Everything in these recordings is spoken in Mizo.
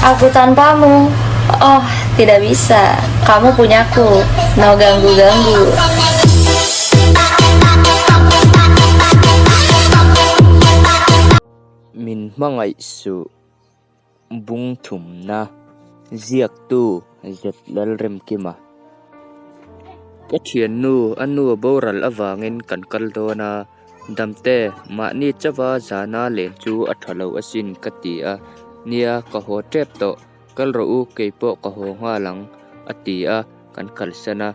Aku tanpamu. Oh, tidak bisa. Kamu punyaku. No ganggu-ganggu. Min hmangaih suh bung thumna ziaktu Zet Lalremkima. Ka thiannu a nu boral avangin kan kal dawn a. Damte, mahni chauha zana len chu a tha lo asin ka ti a, nia ka haw tep tawh, kal rawh u keipawh ka haw nghal ang a ti a, kan kalsan a.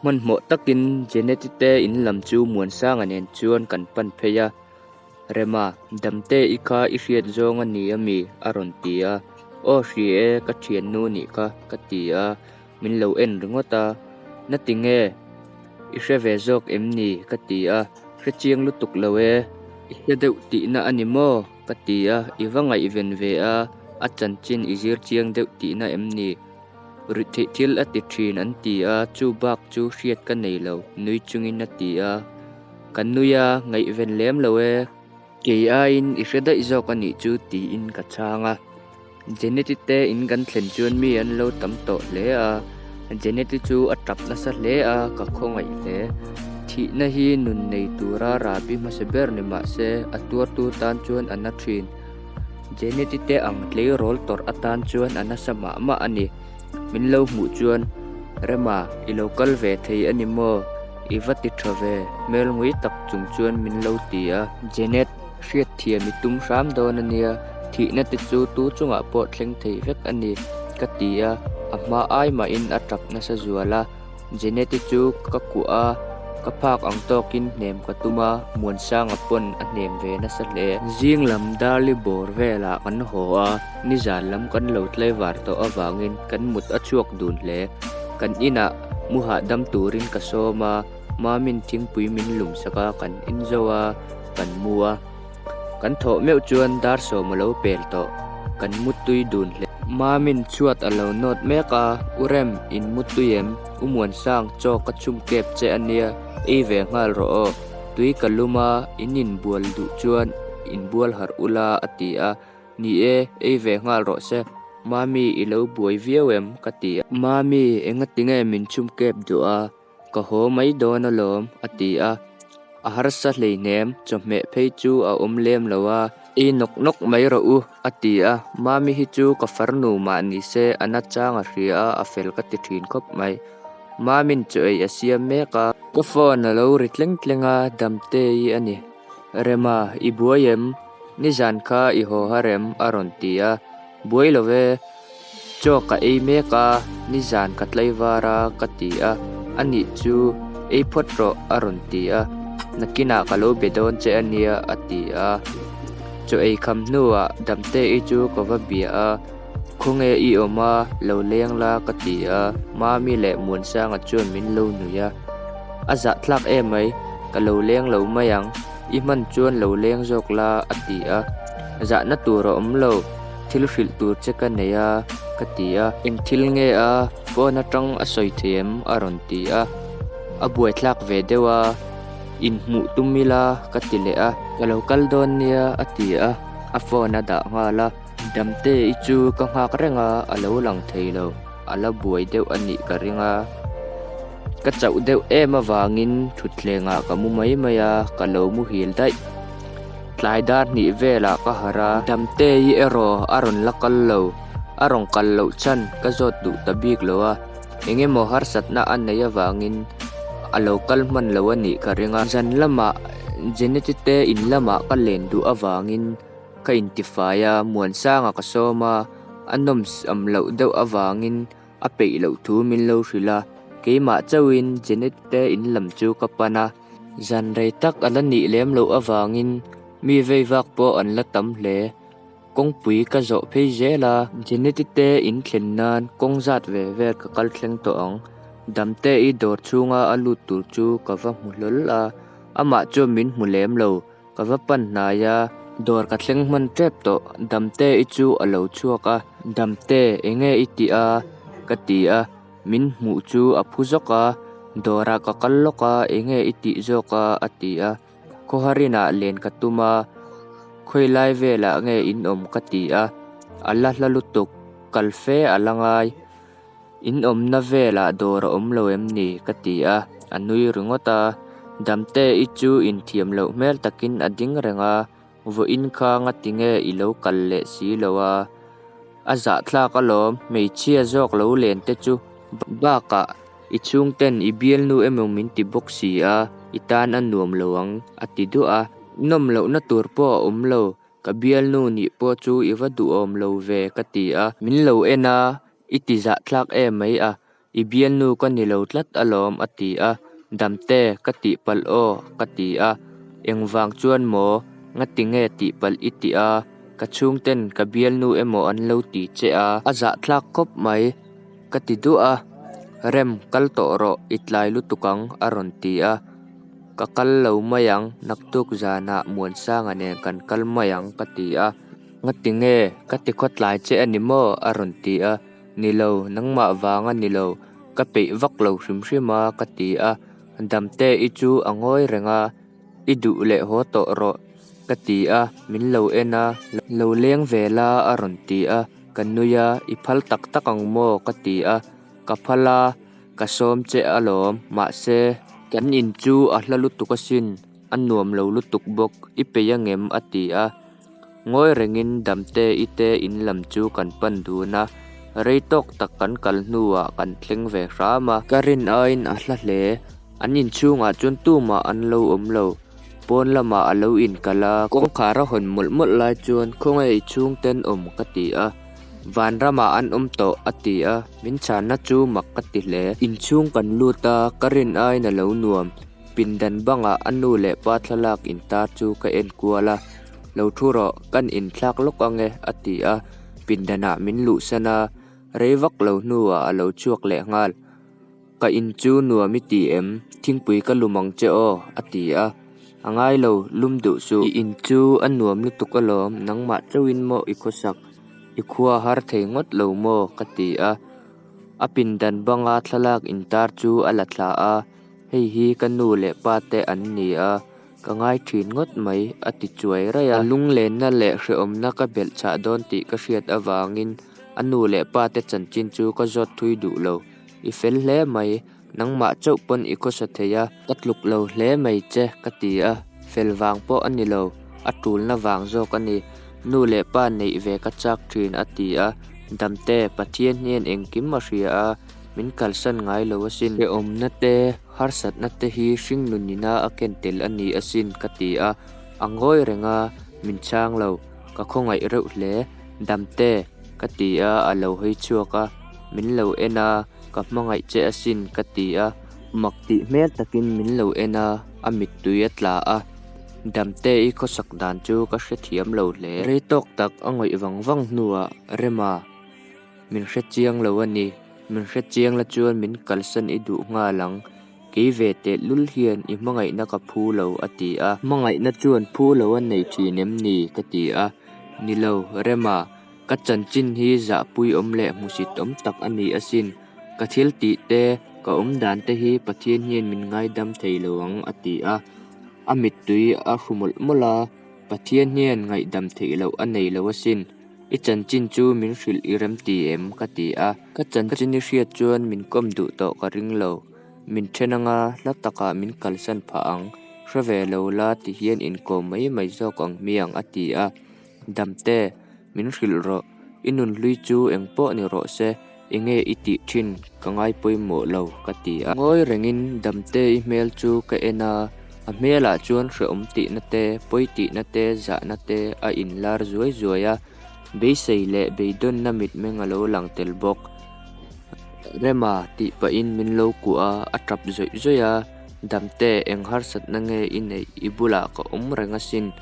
Hmanhmawh takin Jeneti te in lam chu Muansanga nen chuan kan pan phei a, Rema, Damte i kha i hriat zawng a ni ami? a rawn ti a, aw hria e ka thiannu nih kha ka ti a. Min lo en ringawt a, Na tinge? I hre ve zawk em ni? ka ti a, Hre chiang lutuk lo e, i hre deuh tihna a ni maw? ka ti a, I va ngaihven ve a, a chanchin i zir chiang deuh tihna em ni? Ruihtheih thil a ti thin an ti a, chu bak chu hriat ka nei lo, nui chungin a ti a, Ka nui a, ngaihven lem lo e. Kei aiin i hre daih zawk a nih chu tiin ka chhang a. Jeneti te in kan thlen chuan mi an lo tam tawh hle a, Jeneti chu a tap nasa hle a, ka khawngaih hle. Thihna hi nun nei tura rahbi hmasa ber ni mah se a tuartu tan chuan a na thin. Jeneti te ang tleirawl tawrh atan chuan a nasa mah mah a ni. Min lo hmuh chuan, Rema, i lo kal ve thei a ni maw? I va ti tha ve, hmel ngui tak chung chuan min lo ti a. Jenet, hriatthiam i tum hram dawn a nia, thihna te chu tu chungah pawh thleng thei vek a ni, ka ti a, a hma ai mahin a tap nasa zual a. Jenet-i chu ka kuah a, ka phak ang tawkin hnem ka tum a, Muansanga pawn a hnem ve nasa hle. Zing lam Darli bawr velah kan haw a, nizan lam kan lo tlaivar tawh avangin kan mut a chhuak dun hle. Kan inah mu hahdam turin ka sawm a, Mamin thingpui min lum sak a, kan in zo a, kan mu a. Kan thawh meuh chuan dar sawm a lo pel tawh, kan mutui dun hle. Mamin chhuat a lo nawt mek a, U Rem, in mutui em? U Muansang, chaw ka chhum kep che a nia, ei ve nghal rawh aw. Tui ka lum a, in inbual duh chuan inbual harh ula a ti a. Ni e, ei ve nghal rawh se. Mami, i lo buai viau em? ka ti a. Mami, engatinge min chhum kep duh a? Ka haw mai dawn alawm, a ti a. A harsa hleihnem, chawhmeh phei chu a awm lem lo a. Ei nawk nawk mai rawh u, a ti a. Mami hi chu ka farnu mah ni se, a na chang a hria a, a fel ka ti thin khawp mai. Mamin chaw ei a siam mek a. Ka phone a lo ri tleng tleng a, Damtei a ni. Rema, i buai em? Nizan kha i haw har em? a rawn ti a. Buai lo ve. Chaw ka ei mek a, nizan ka tlaivar a ka ti a, anih chu ei phawt rawh a rawn ti a, nakinah ka lo be dawn che ania a ti a. Chaw ei kham hnuah Damte-i chu ka va bia a, khawnge i awm a, lo leng la ka ti a, Mami leh Muansanga chuan min lo nuih a, a zahthlak emai, ka lo leng lo mai ang. I hman chuan lo leng zawk la a ti a, zahna tur a awm lo, thil hrilh tur che ka nei a ka ti a. Eng thil nge a phone atang a sawi thei em a rawn ti a, a buaithlak ve deuh a, inhmuh tum ila ka ti leh a. Ka lo kal dawn nia a ti a, a phone a dah nghal a. Damte i chu ka nghak reng a, a lo lang thei lo, a la buai deuh a nih ka ring a. Ka chauh deuh em avangin thutthlengah ka mu mai mai a, ka lo muhil daih. Tlai dar hnih velah ka harh a. Damtei erawh a rawn la kal lo, a rawn kal loh chhan ka zawt duh ta bik lo a, eng emaw harsatna a neih avangin a lo kal hman lo a nih ka ring a. Zan lamah Jeneti te in lamah ka len duh avangin ka intifai a, Muansanga ka sawm a, a nawmsam loh deuh avangin A peih loh thu min lo hrilh a, keimah chauhin Janet te in lam chu ka pan a. Zan rei tak a la nih lem loh avangin mi vei vak pawh an la tam hle. Kawngpui ka zawh phei zel a. Janet-i te in thlen nan kawng zat ve vel ka kal thleng tawh ang. Damte-i dawr chhunga a lut tur chu ka va hmu hlawl a, amah chuan min hmu lem lo. Ka va pan hnai a, dawr ka thleng hman tep tawh, Damte i chu a lo chhuak a. Damte, enge i tih a? ka ti a, min hmuh chu a phu zawk a, dawrah ka kal lawk a, enge i tih zawk a? a ti a, khawharinah len ka tum a, khawilai velah nge in awm ka ti a. A la hla lutuk, kal fe a la ngai. In awmna velah dawr a awm lo em ni? ka ti a, a nui ringawt a. Damte-i chu inthiam loh hmel takin a ding reng a, Vawiin kha ngati nge i lo kal leh si lo a? A zahthlak alawm, hmeichhia zawk lo len te chu. Bakah, i chhungten i bialnu emaw min ti bawk si a, i tan a nuam lo ang, a ti duah a. Nawm lohna tur pawh a awm lo, ka bialnu nih pawh chu i va duhawm lo ve, ka ti a. Min lo en a, i ti zahthlak em mai a, i bialnu ka ni lo tlat alawm, a ti a. Damte, ka tihpalh aw, ka ti a. Engvang chuan maw? Ngati nge tihpalh i tih a? Ka chhungten ka bialnu emaw an lo ti che a. A zahthlak khawp mai, ka ti duah a. Rem, kal tawh rawh, i tlai lutuk ang, a rawn ti a. Ka kal lo mai ang, naktuk zanah Muansanga nen kan kal mai ang, ka ti a. Ngati nge, ka ti khawtlai che a ni maw? a rawn ti a. Ni lo, nangmah vang a ni lo, ka peih vak lo hrim hrim a, ka ti a. Damte-i chu a ngawi reng a, I duh leh haw tawh rawh, ka ti a, min lo en a, Lo leng ve la, a rawn ti a. Ka nui a, I phal tak tak ang maw? ka ti a. Ka phal a, ka sawm che alawm, mahse, kan in chu a hla lutuk asin, a nuam lo lutuk bawk, i peih angem? a ti a. Ngawi rengin Damte-i te in lam chu kan pan dun a, rei tawk tak kan kal hnuah kan thleng ve hram a. Ka rin aiin a hla hle, an inchhungah chuan tumah an lo awm lo, pawn lamah a lo inkal a. Kawngkhar a hawn mawlh mawlh lai chuan khawnge i chhungten awm ka ti a, vanramah an awm tawh a ti a, min chhanna chu mak ka ti hle. Inchhung kan lut a, ka rin aiin a lo nuam. Pindan bangah a nu leh pa thlalak intar chu ka en kual a, Lo thu rawh, kan inthlak lawk ang e, a ti a, pindanah min luhsan a, rei vak lo hnuah a lo chhuak leh nghal. Ka in chu nuam i ti em? Thingpui ka lum ang che aw, a ti a. A ngai lo, lum duh suh. I in chu a nuam lutuk alawm, nangmah chauhin maw i khawsak? I khua har thei ngawt lo maw? ka ti a. A pindan banga thlalak intar chu a la thla a. Hei hi ka nu leh pa te an ni a, ka ngai thin ngawt mai, a ti chuai raih a. A lunglenna leh hrehawmna ka belh chah dawn tih ka hriat avangin a nu leh pa te chanchin chu ka zawt thui duh lo. I fel hle mai, nangmah chauh pawn i khawsa thei a, ka tluk lo hle mai che, ka ti a, fel vang pawh a ni lo, a tulna vang zawk a ni. Nu leh pa neih ve ka chak thin, a ti a. Damte, Pathian hian engkim a hria a. Min kalsan ngai lo asin. Hrehawmna te, harsatna te hi hringnunina a ken tel a ni asin ka ti a. A ngawi reng a, min chhang lo. Ka khawngaih reuh hle. Damte, ka ti a, a lo hawi chhuak a. Min lo en a, ka hmangaih che asin ka ti a. Mak tih hmel takin min lo en a, a mittui a tla a. Damte i khawsak dan chu ka hrethiam lo hle. Rei tawk tak a ngawih vang vang hnuah Rema. Min hre chiang lo a ni. Min hre chiang la chuan min kalsan i duh nghal ang. Kei ve teh lul hian i hmangaihna ka phu lo, a ti a. Hmangaihna chuan phu lo a nei thin em ni? ka ti a. Ni lo, Rema, ka chanchin hi zahpui awm leh hmusit awm tak a ni asin. Ka thil tih te, ka awm dan te hi Pathian hian min ngaidam thei lo ang, a ti a. A mittui a hru mawlh mawlh a, Pathian hian ngaihdam theih loh a nei lo asin. I chanchin chu min hrilh i rem ti em? ka ti a. Ka chanchin i hriat chuan min kawm duh tawh ka ring lo. Min then anga hla takah min kalsan phah ang. Hre ve lo la ti hian inkawm mai mai zawk ang hmiang a ti a. Damte, min hrilh rawh. I nunhlui chu engpawh ni rawh se. Enge i tih thin ka ngai pawimawh lo ka ti a. Ngawi rengin Damte i hmel chu ka en a, a hmelah chuan hrehawm tihna te, pawi tihna te, zahna te a inlar zuai zuai a, beisei leh beidawnna mitmeng a lo lang tel bawk. Rema tih pahin min lo kuah a, a tap zawih zawih a, Damte eng harsatna nge i neih i bulah ka awm reng asin.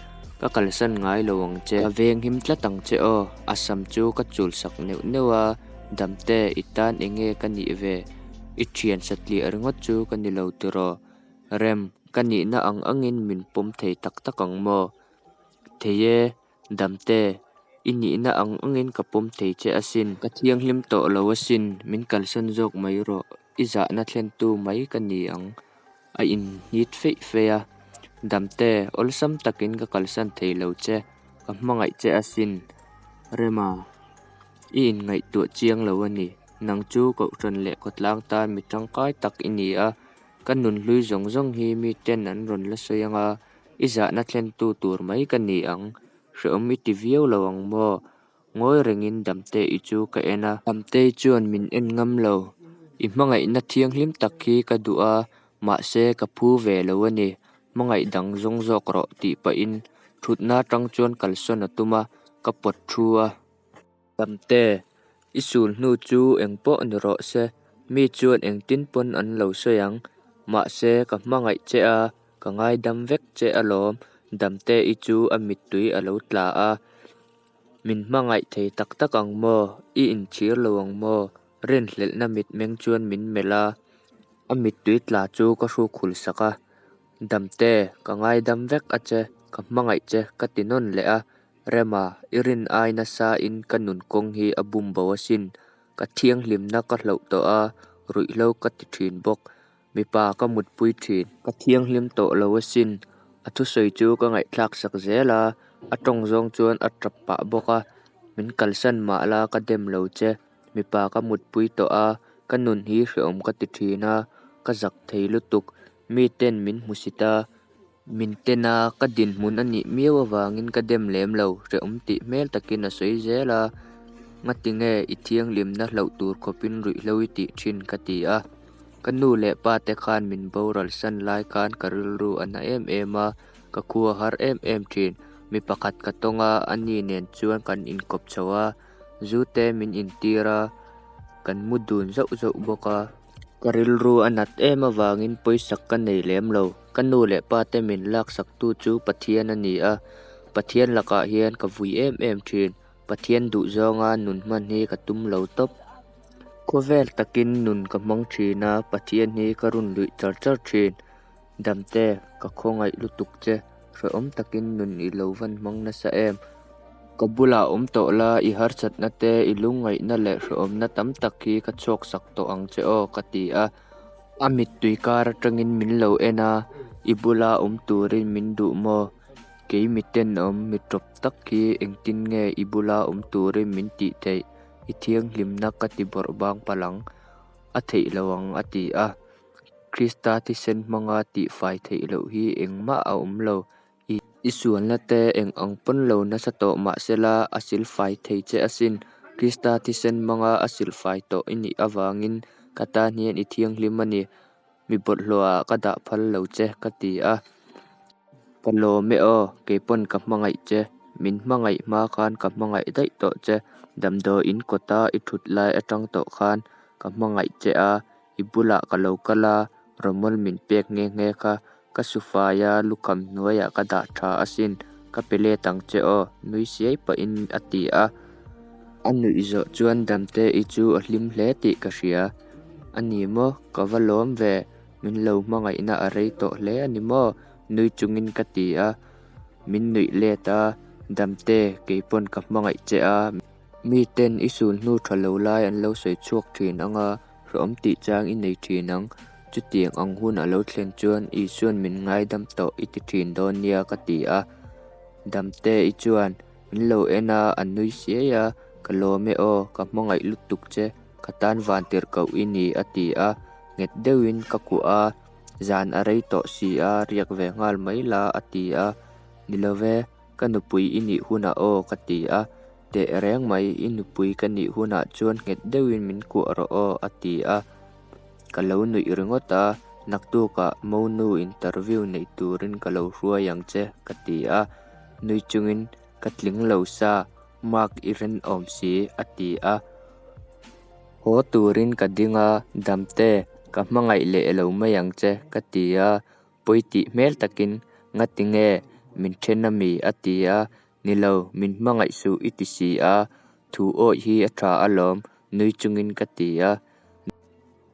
Ka kalsan ngai lo ang che. Ka veng him tlat ang che aw. A sam chu ka chul sak neuh neuh a, Damte, i tan enge ka nih ve? I thian satliah ringawt chu ka ni lo tiraw? Rem, ka nihna ang angin min pawm thei tak tak ang maw? Thei e, Damte, i nihna ang angin ka pawm thei che asin. Ka thianghlim tawh lo asin, min kalsan zawk mai rawh. I zahna thlentu mai ka ni ang. A inhnit feih feih a, Damte, awlsam takin ka kalsan thei lo che, ka hmangaih che asin. Rema. I inngaihtuah chiang lo a ni. Nang chu Kohhran leh khawtlang tan mi tangkai tak i ni a, ka nunhlui zawng zawng hi miten an rawn la sawi ang a, i zahna thlentu tur mai ka ni ang. Hrehawm i ti viau lo ang maw? Ngawi rengin Damtei chu ka en a. Damtei chuan min en ngam lo. I hmangaihna thianghlim tak hi ka duh a, mahse ka phu ve lo a ni. Hmangaih dang zawng zawk rawh tih pahin thutna atang chuan kalsawn a tum a, ka pawt thu a. Damte, i sul hnu chu eng pawh ni rawh se, mi chuan engtin pawn an lo sawi ang. Mahse ka hmangaih che a, ka ngaidam vek che alawm, Damte i chu a mittui a lo tla a. Min hmangaih thei tak tak ang maw? I inchhir lo ang maw? Rinhlelhna mitmeng chuan min melh a, a mittui tla chu ka hruk hul sak a. Damte, ka ngaidam vek a che, ka hmangaih che ka ti nawn leh a. Rema, i rin ai nasa in ka nun kawng hi a bum bo asin. Ka thianghlimna ka hloh tawh a, ruihhlo ka ti thin bawk. Mipa ka mutpui thin. Ka thianghlim tawh lo asin. A thusawi chu ka ngaihthlak sak zel a, a tawng zawng chuan a tap pah bawk a. Min kalsan mah la ka dem lo che. Mipa ka mutpui tawh a, ka nun hi hrehawm ka ti thin a, ka zak thei lutuk. Miten min hmusit a, min ten a, ka dinhmun a nih miau avangin ka dem lem lo, hrehawm tih hmel takin a sawi zel a. Ngatinge i thianghlimna hlauh tur khawpin ruihhlo i tih thin ka ti a. Ka nu leh pa te khan min boral san lai khan ka rilru a na em em a, ka khua har em em thin. Mi pakhat ka tawng a, ani nen chuan kan inkawp chho a, zu te min intir a, kan mu dun zauh zauh bawk a. Ka rilru a nat em avangin pawisak ka nei lem lo. Ka nu leh pa te min laksak tu chu Pathian a ni a, Pathian lakah hian ka vui em em thin. Pathian duhzawnga nun hman hi ka tum lo tawp. Khawvel takin nun ka hmang thin a, Pathian hi ka run luih char char thin. Damte, ka khawngaih lutuk che, hrehawm takin nun i lo van hmang nasa em? Ka bulah awm tawh la, i harsatna te, i lungngaihna leh hrehawmna tam tak hi ka chhuak sak tawh ang che aw, ka ti a. A mittui kar atangin min lo en a, I bula awm turin min duh maw? Kei mi tenawm, mi tawp tak hi engtin nge i bula awm turin min tih theih? I thianghlimna ka ti bawrh bang palh ang, a theih lo ang a ti a. Krista thisen hmanga tihfai theih loh hi engmah a awm lo. I i sualna te eng ang pawn lo nasa tawh mah sela a silfai thei che asin. Krista thisen hmanga a silfai tawh i nih avangin ka tan hian i thianghlim a ni. Mi bawlhhlawhah ka dah phal lo che ka ti a. Ka lawm e aw, keipawn ka hmangaih che. Min hmangaih hma khan ka hmangaih daih tawh che. Damdawiin kawta i thut lai atang tawh khan ka hmangaih che a, i bulah ka lo kal a, rawmawl min pek nghe nghe kha. Ka sufai a, lukham hnuaiah ka dah tha asin, ka pe let ang che aw, nui siai pahin a ti a. A nuih zawh chuan Damte-i chu a hlim hle tih ka hria. A ni maw? Ka va lawm ve. Min lo hmangaihna a rei tawh hle a ni maw? Nui chungin ka ti a. Min nuih let a, Damte, kei pawn ka hmangaih che a. Miten i sul hnu tha lo lai an lo sawi chhuak thin ang a, hrehawm tih chang i nei thin ang. Chutiang ang hun a lo thlen chuan Isuan min ngaidam tawh i ti thin dawn nia ka ti a. Damte i chuan min lo en a, a nui siai a, Ka lawm e aw, ka hmangaih lutuk che, ka tan vantirh koh i ni a ti a, nghet deuhin ka kuah a, zan a rei tawh si a, riak ve nghal mai la a ti a, Ni lo ve, ka nupui i nih hunah aw ka ti a, Teh reng mai, i nupui ka nih hunah chuan nghet deuhin min kuah rawh aw a ti a, ka lo nuih ringawt a, Naktukah monu interview nei turin ka lo hruai ang che ka ti a, nui chungin ka tling lo sa, Mark i rinawm si a ti a. Haw turin ka ding a, Damte, ka hmangaih leh lo mai ang che ka ti a, pawi tih hmel takin Ngati nge min then ami a ti a, Ni lo, min hmangaih suh i ti si a, thu awih hi a tha alawm nui chungin ka ti a.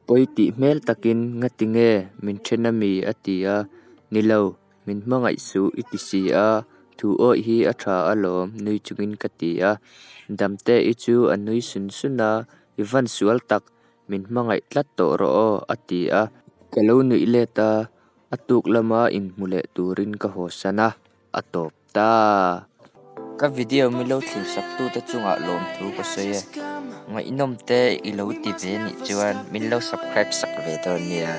Pawi tih hmel takin Ngati nge min then ami a ti a, Ni lo, min hmangaih suh i ti si a, thu awih hi a tha alawm nui chungin ka ti a. Damte i chu a nui sun sun a, I van sual tak, min hmangaih tlat tawh rawh aw a ti a. Ka lo nuih let a, a tuk lama inhmu leh turin ka haw san a, a tawp ta. Ka video min lo thlir sak tute chungah lawmthu ka sawi e. Ngaihnawm te i lo ti ve nih chuan min lo subscribe sak ve dawn nia.